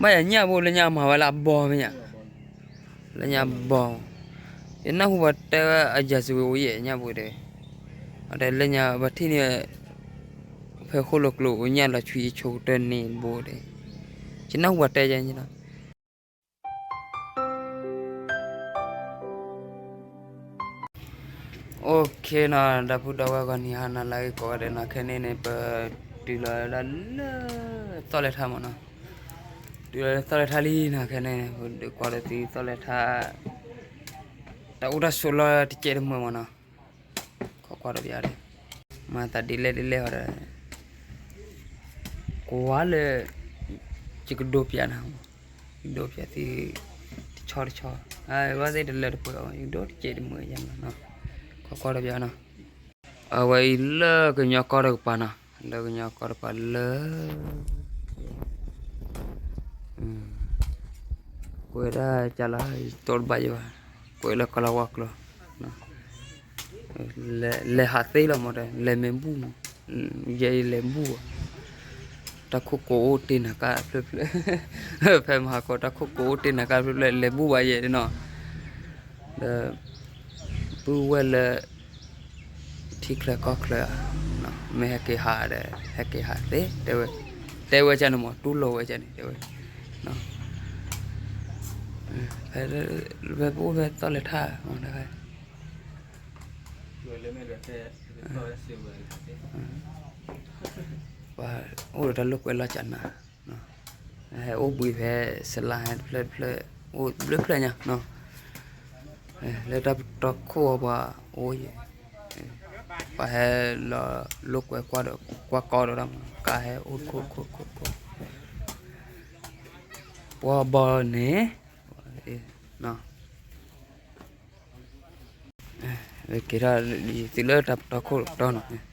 ဘၣ်ယၤညၣ်ဘိလၢညါမၤဝဲလၢအဘီမ့ၢ်ညါ, လၢညါဘီ, ယနၢ်ဟူပှၤတဲဝဲအယၤစဝ့အိၣ်ယဲၢ်ညၣ်ဘိတဲ, အတဲလၢညါပှၤထံၣ်န့ၣ်, ဖဲဃိၣ်လၢကျိၤအိၣ်ညၣ်လီၤဆွံဆိကတၢၢ်န့ၣ်ဘိတဲ, ယနၢ်ဟူပှၤတဲယဲၢ်န့ၣ်လီၤ. OK နီၤ, ဒီပုၢ်ဒီဝဲၢ်ဂီၤနံၤဟါနၤလၢအဂ့ၤကိးဂၤဒဲးနီၤ, ခဲန့ၣ်န့ၣ် ပတုၤလီၤဒၣ်လၢ သီၣ်လဲၤထါမ့ၢ်နီၤ, တုၤလီၤလၢသီၣ်လဲၤထါလံနီၤ, ခဲန့ၣ် ပဒုးကွၢ်ဒီးသုသီၣ်လဲၤထါ တၢ်အိၣ်တၢ်ဆိးလီၢ်တကဲးတမှဲၤမ့ၢ်နီၤ, ခိးကွၢ်ဒီးပယါဒီး မၤသးဒ်လဲၣ်ဒ်လဲၣ်ဝဲဒီး ကွၢ်လၢ ယကဒိပျးနၤ, ယကဒိပျးသု တဆီတဆီ, အဝဲသ့ၣ်တလၢတပှဲၤအီၤ ယကဒိတကဲးတမှဲၤယဲၢ်နီၤ, ခိးကွၢ်ဒီးပယါနီၤ, အဝဲအံၤလၢကညီကီၢ်တကပၤနီၤ, လၢကညီကီၢ်တကပၤလၢ ကွဲးဒၣ်ကလါ တိတဘၣ်ယဲဘၣ်, ကွဲးလၢကလါဝါကျိာ်, လဲၤဟးသ့လီၤမ့ၢ်ဒီး လဲၤမ့ၢ်ဘူၣ်မ့ၢ်, ယဲအံၤလဲၤဘူၣ်ဘၣ်, တၢ်ခိၣ်ကိးအိၣ်တ့ၢ်နၤကၢ်ဖျၢၣ်ဖျၢၣ်, ဖဲမဟါကီတၢ်ခိၣ်ကိးအိၣ်တ့ၢ်နၤကၢ်ဖျၢၣ်ဖျၢၣ် လဲၤဘူၣ်ဘၣ်ယဲနီၤ, ဒီး ပုၢ်ဝဲၢ်လၢ ထံချၢကီၢ်ချၢ, မ့ၢ်ဟဲက့ၤဟးဒီး ဟဲက့ၤဟးသ့, တဲဝဲ, တဲဝဲကန့ၣ်မ့ၢ် တူၢ်လိာ်ဝဲကန့ၣ် တဲဝဲ, ဖဲပအိၣ်ဖဲသီၣ်လဲၤထါ, ပှၤအိၣ်ဒီးတၢ်လိာ်ကွဲလီၤကနၤ, ဟဲအိၣ်ဘှံးဖဲစလါဟဲတဖျၢၣ်တဖျၢၣ်, အိၣ်ဘျၢဖျၢၣ်ညါ, လၢတၢ်ပတီၢ်ခိၣ်အပှၤအိၣ်ယဲၢ်, ပှၤဟဲလီၤလိာ်ကွဲကွၢ်ဒီး ကွၢ်ကီဒီးဒၣ်မး ကါဟဲအိၣ်ခိၣ်ခိၣ်ခိၣ်ခိၣ်, ပှၤဘီန့ၣ် က့ၤထီၣ်သုလၢတၢ်ပတီၢ်ခိၣ်တီနီၤ, လ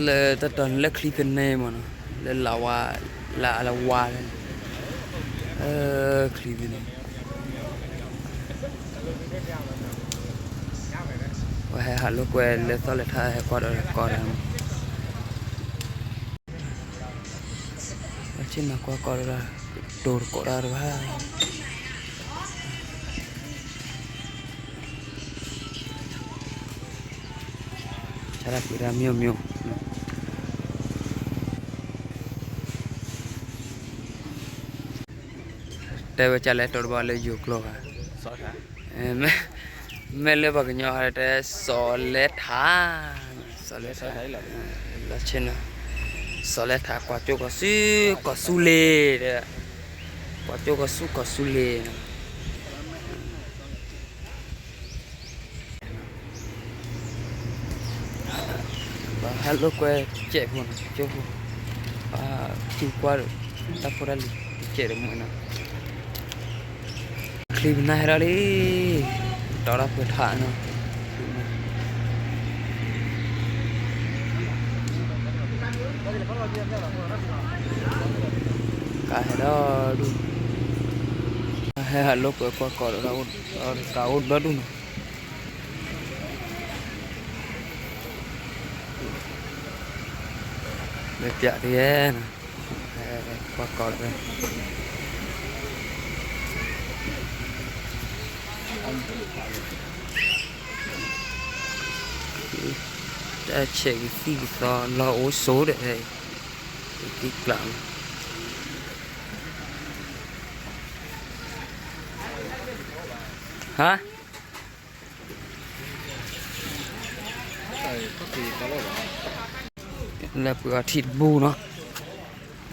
ံ လၢတၢ်တီၤန့ၣ်လၢချံသန့မ့ၢ်နီၤ, လၢလၢဝါ, လၢအလၢဝါလဲၣ်, ချံသန့, ပှၤဟဲဟးလိာ်ကွဲလၢသီၣ်လဲၤထါဟဲကွၢ်ဒီးကီဒီး ဆ့ၣ်နီၤကွၢ်ကီဒီး တိၤတကိးဒၣ်တဘၣ်, ဆါတၢ်ပှ့ၤတၢ်မ့ၢ်မ့ၢ်, တဲဝဲကလဲၤတိၤတဘၣ်လၢယိၤကျိာ်ဘၣ်, မ့ၢ်လၢပှၤကညီတဲ စီၤလဲထါ, စီၤလဲထါ, လီၤဆ့ၣ်နီၤ, စီၤလဲထါ ကွၢ်ကၠိကီၢ်ဆူ ကီၢ်ဆူလ့ၤ, ကွၢ်ကၠိကီၢ်ဆူ ကီၢ်ဆူလ့ၤနီၤ, ပှၤဟဲလိာ်ကွဲကဲးဖိနီၤ ကၠိဖိ, ပှၤသူကွၢ်ဒီး တၢ်ဖိတၢ်လံၤကဲးတမုာ်နီၤ, ချံပနၢ်ဟဲထီၣ်လံ, တီတၢ်ပှဲၤထးနီၤ, ကါဟဲထီၣ်ဒူၣ်, ဟဲဟးလိာ်ကွဲကွၢ်ကီဒီး ကါအိၣ်ဒီဒူၣ်နီၤ. မ့ၢ်ပျးတယဲၢ်နီၤ, ကွၢ်ကီလီၤဝဲ, တၢ်ဆဲးကသံၣ်ကသီလီၤအိၣ်ဆိဒီး, ကသံၣ်ကျးမး, ဟါ လၢပှၤ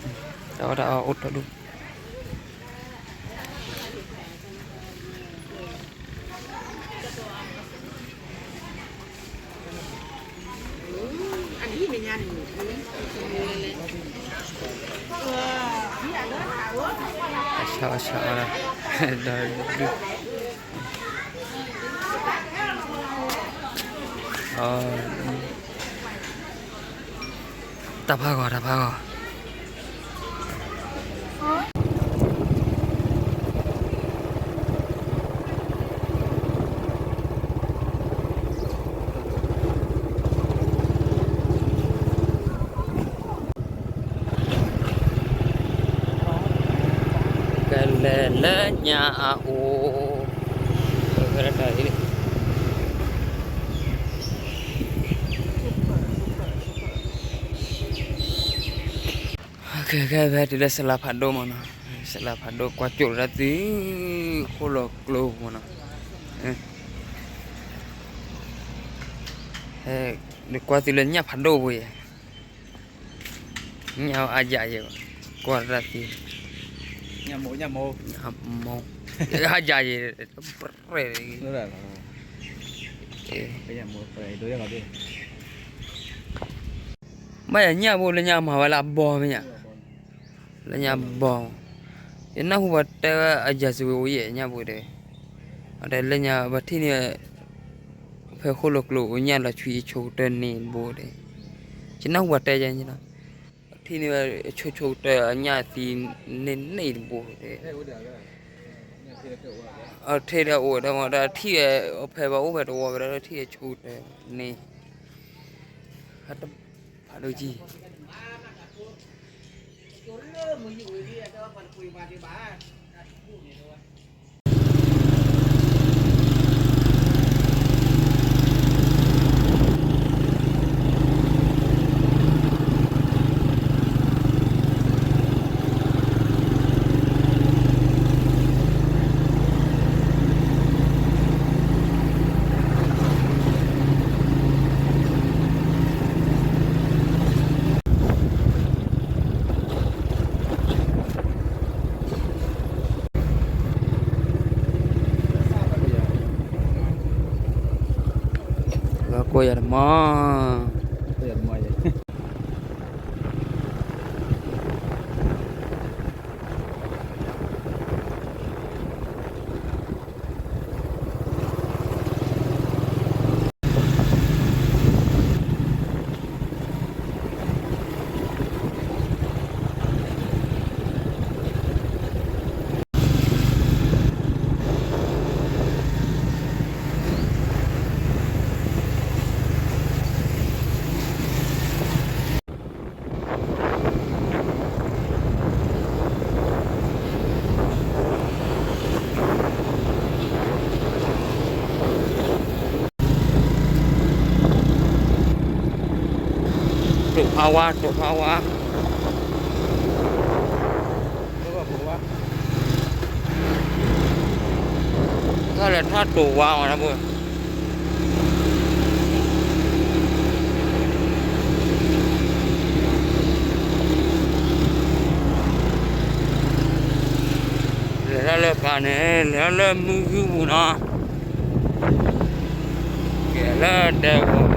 အီထံတဘူနီၤ, တၢ်အီၣ်တၢ်အီအိၣ်ထီၣ်ဒူၣ်, အဆၣ်အဆၣ်အီၣ်ဒၣ်, ဒီးဒူၣ် တၢ်ဖးဂီၤ တၢ်ဖးဂီၤ, လၢညါအအိၣ်, ခဲဖဲတုၤလၢစလါဖးဒိၣ်မ့ၢ်နီၤ, စလါဖးဒိၣ်ကွၢ်ကၠိၣ်လၢသု ဃိၣ်လီၤကျိမ့ၢ်နီၤ, ကွၢ်သုလၢညၣ်ဖးဒိၣ်ပူၤယဲၢ် ညၣ်အါယၤယဲၢ်, ကွၢ်တၢ်သံ, ညၣ်မိၢ်, ညၣ်မိၢ်, အါယၤယဲၢ်, ပြဲၣ်, ဘၣ်ယၤညၣ်ဘိလၢညါမၤဝဲလၢအဘီမ့ၢ်ညါ, လၢညါဘီ, ယနၢ်ဟူပှၤတဲဝဲအယၤစဝ့ၤအိၣ်ယဲၢ်ညၣ်ဘိတဲ, အတဲလၢညါပှၤထံၣ်န့ၢ် ဖဲဃိၣ်လီၤကျိအိၣ်ညၣ်လီၤဆွံအဆိကတၢၢ်န့ၣ်တဘိတဲ, ယနၢ်ဟူပှၤတဲယဲၢ်, ထံၣ်န့ၢ်ဝဲဆိဆိကတၢၢ်အညၣ်သံန့ၣ်န့ၣ်တဘိတဲ, အထံၣ်ဒီးအိၣ်ဒီးမ့ၢ်ဒီးထံၣ်ဝဲ, ဖဲဘၣ်အိၣ်ဖဲတဝီဖဲဒီးထံၣ်ဝဲဆိကတၢၢ်န့ၣ်, ဖးဒိၣ်ကံ ကိးယၤတမီၤ, ကိးယၤတမီၤယဲၢ် တိာ်ဖးဝါ, တိာ်ဖးဝါ, တၢ်လဲၤထီၣ်တိာ်ဝါမး လဲၤထီၣ်လၢပၤန့ၣ် လဲၤထီၣ်လၢမုၢ်ဂုၢ်ပူၤနီၤ, ကဲလၢဒဲကဝီၤ